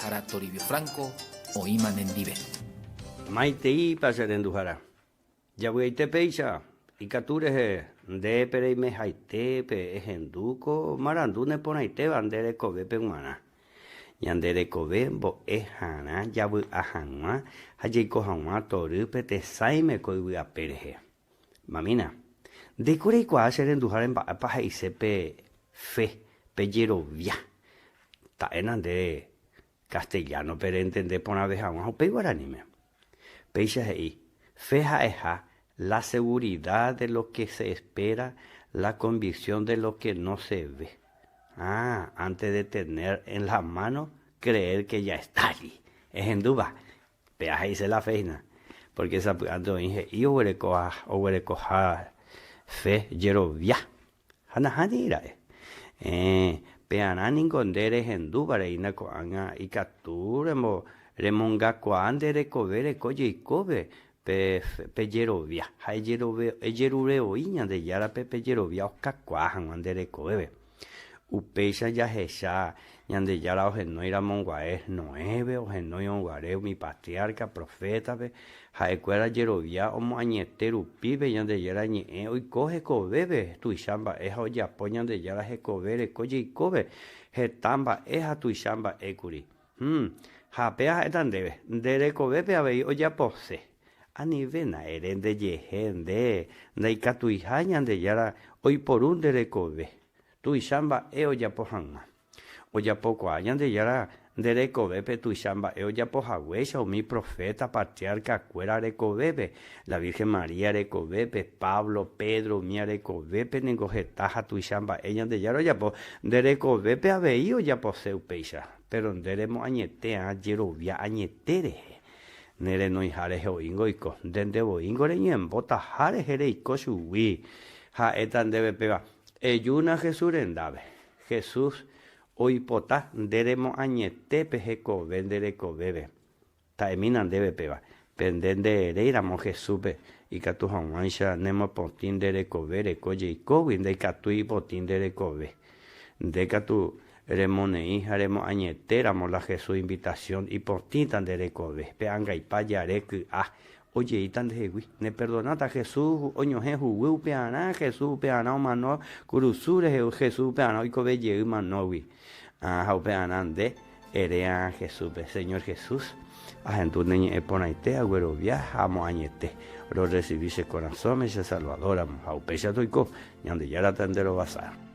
Mbo'ehára Toribio Franco oĩma nendive. Maiteípa che renduhára. Javy'aite péicha, ikatu rehe nde pe reimehaitépe ehendu ko marandu neporãitéva nde rekovépe g̃uarã. Ñande rekove mbo'eharã javy'a hag̃ua ha jaiko hag̃ua torýpe tesãime ko yvy ape rehe. Mamína, ndéko reikuaa che renduháre mba'épa he'ise pe fe, pe jerovia. Ta'éna nde castellano-pe rentende porãve hag̃ua upéi guaraníme. Péicha he'i, fe ha'eha la seguridad de lo que se espera, la convicción de lo que no se ve. Ah, antes de tener en la mano, creer que ya está allí. Ehendúva, Péa he'ise la fe hína, pórke sapy'ánte oĩ he'i oguerekoha fe jerovia, ha nahániri ra'e. Héẽ, pearã ningo nde rehendúva reína ko'ág̃a ikatu remongakuaa nde rekove reko jeikópe pe jerovia, ha ejerure voi Ñandejárape pe jerovia okakuaa hag̃ua nde rekovépe. Upéicha jahecha Ñandejára ohenói ramoguare Noépe, ohenói oguare umi patriarca, profétape, ha'ekuéra jerovia omoañete rupi pe Ñandejára ñe'ẽ oiko hekovépe tuicha mba'e ha ojapo Ñandejára hekove reko jeikópe heta mba'e ha tuicha mba'e kuri. Hum, ha péva ha'éta ndéve, nde rekovépe avei ojapose. Anivéna ere ndejehe nde ndaikatuiha Ñandejára oiporu nde rekove, tuicha mba'e ojapo hag̃ua. Ojapokuaa Ñandejára nde rekovépe tuicha mba'e ojapo haguéicha umi proféta, patriarca-kuéra rekovépe, la Virgen María rekovépe, Pablo, Pedro umía rekovépe ningo heta ha tuicha mba'e Ñandejára ojapo, nde rekovépe avei ojapose upéicha. Péro nde remoañete'ã jerovia añete rehe. Ne renoiha rehe oĩngo oiko, nde nde voíngo reñembotaha rehe reiko chugui. Ha'éta ndéve péva, Ejúna Jesús rendápe. Jesús oipota nde remoañete pe hekove nde rekovépe. Ta'emína ndéve péva, pe nde ndeeréi ramo Jesúspe, ikatu hag̃uáicha nemopotĩ nde rekove reko jeikógui ndaikatúi ipotĩ nde rekove. Nde katu remoneĩ ha remoañete ramo la Jesús invitación ipotĩta nde rekove, pe angaipa jare ky'a ojeíta ndehegui. Neperdonáta Jesús oñohẽ huguy upearã, Jesús upearã omano kurusu rehe, Jesús upearã oikove jey manógui. Ha upearã nde eréa Jesúspe, Señor Jesús, ahendu ne ñe'ẽ porãite aguerovia ha amoañete, rorresivi che korasõme che Salvador ramo, ha upéicha toiko, Ñandejára ta nde rovasa.